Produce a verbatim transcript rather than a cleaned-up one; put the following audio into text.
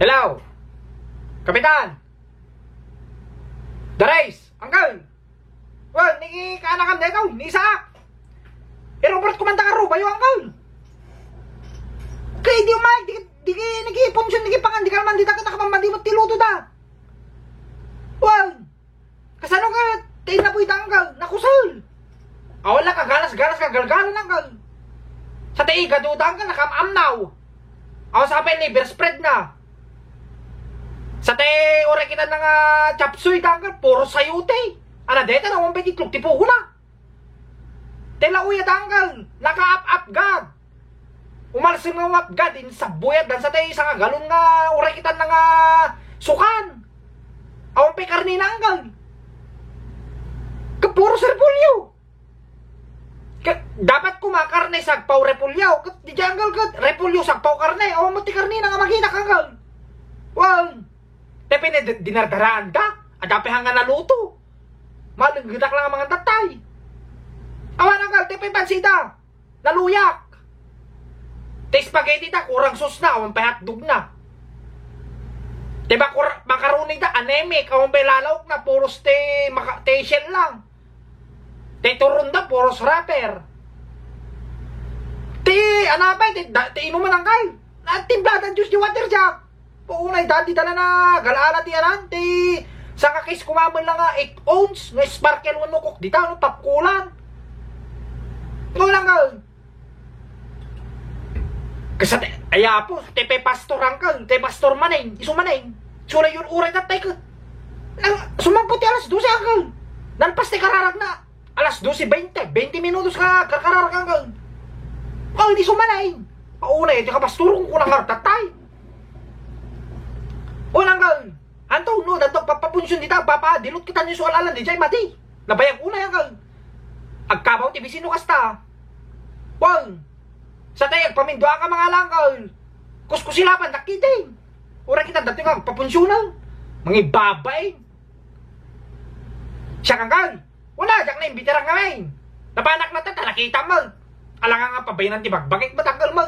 Hello? Kapitan! Dares! Uncle! Well, ni kaanakam daytoy, ni Isaac! I-Robert ko man ta karubayo, Uncle! Kay di umay, di, di, di, nagipon siya, nagipangan, di ka naman, di ta ka nakapamadimot ti luto da! Well, kasano ka, ti inapoy da, Uncle? Nakusel! Awan lang kagalas-galas ka galgalan, Uncle! Sa ti igado da, Uncle, nakaam-amnaw! Awan sa pay liver spread na! Sa ti uray kita na nga chop suey, Uncle, puro sayote! Ana, deta na, awan pay itlog ti pugo na! Ti lauyat, Uncle, nakaap-apgad! Umalsem nga umapgad, insabuyat dan sa ti sanga galon nga uray kita na nga sukan. Awan pay karnina, Uncle. Ket puro repolyo. Ket dapat kuma karne sagpaw repolyo. Ket di Uncle ket repolyo sagpaw karne. Awan met ti karnina nga makita, Uncle. Well, ti pay dinardaraan da. Adda pay nga naluto. Malenggetak lang a mangan tattay. Awan, Uncle, ti pay pansida. Naluyak. Ti spaghetti da, kurang sauce na, awan pay hotdog na. Ti makar-, macaroni da, anemic, awan pay lalaok na, puros ti maka-, ti shell lang. Ti turon da, puros wrapper. Ti, ano pay, ti, da, ti inuman, Uncle. Nagtimpla da juice ti water jug. Paunay, dati dala na, galaala ti anan, ti sanga case kumaman lang nga eight ounce, nga sparkle wenno Coke, dita, no, tapkulan. No, lang, ah. Kasta, ay, apo, ti pay pastor, Uncle, ti pastor manen, isu manen. Sura yun, uray tattay ka. Nang, sumangpot ti alas dose, Uncle. Nalpas ti kararag na. Alas dose bainte, bainte minutos ka karkararag, Uncle. Oh, di sumanay. Paunay, ti kapasturong ko lang nga tattay. O, Uncle, anto, no, danto, papapunsion dita, papa, dilot kita ni sual-alan, di jay mati. Nabayag unay, Uncle. Agkabaw ti bisino kasta. Wang, sa tayo, agpamindua ka mga langkal. Kuskusilapan, dakiding. Ura kita dati nga, papunsionan. Mangibabain. Siya, Uncle. Wala, diak na imbitaran ngamin. Nabanak na ta, ta nakita mo. Alangan nga pabayanan ti bagbagik, matanggal mo.